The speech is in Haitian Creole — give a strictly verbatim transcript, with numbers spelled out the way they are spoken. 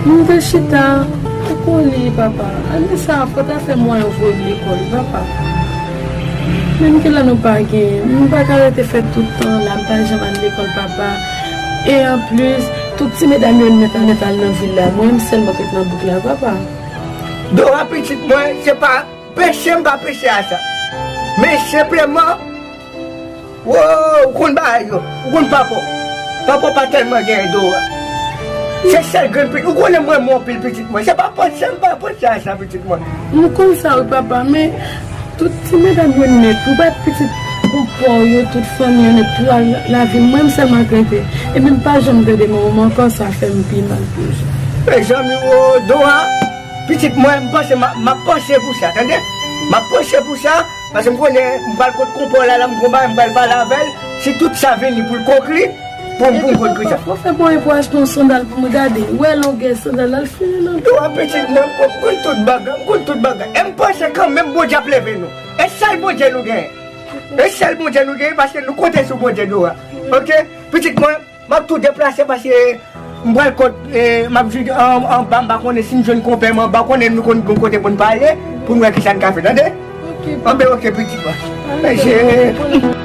M te chita, ou konn li, papa. Ane sa a, fò ta fè mwayen voye m lekòl, papa. Menm ke la nou pa genyen, m pa ka rete fè tout tan la, m pa janm al lekòl, papa. E anplis, tout ti medam yo nèt nèt al nan vil la, mwen menm sèlman k ret nan bouk la, papa. Dora, pitit mwen, se pa peche m pa peche a sa. Men senpleman, wo, ou konn bagay yo, ou konn papa w. Papa w pa tèlman genyen, Dora. Se sèl grenn pitit, ou konnen mwen renmen w anpil, pitit mwen. Se pa peche m pa peche a sa, pitit mwen. M konn sa wi, papa, men tout ti medam yo nèt, ou pa pitit konpò yo, tout fanmi yo nèt, tout al lavi, mwen menm sèlman k rete. Epi m pa janm tande manman m ankò, sa fè m pi mal toujou. Mezanmi, wo, Dora, pitit mwen, m panse, m a- m ap panse pou sa, tande? M ap panse pou sa, paske m konnen m pral kot konpò la, la m gon bagay, m pral pale avè l. Si tout sa vini pou l konkli, pou m pou m konn ki sa. Fò fè mwayen pou achte yon sandal pou mwen gade. Wè longè sandal la, l fini nan. Dora, pitit mwen, m konn tout bagay, m konn tout bagay. E m panse kanmenm Bondye ap leve nou. E sèl Bondye nou genyen. E sèl Bondye nou genyen, paske nou konte sou Bondye, Dora. Oke? Pitit mwen, m ap tou deplase paske m pral kot, eh, m ap jwenn an- anba, m pa konnen si m jwenn konpè m anba, konnen nou konn gon kote pou n pale, pou n wè kisa n ka fè, tande? Oke. Anben, oke, pitit mwen. Mesye.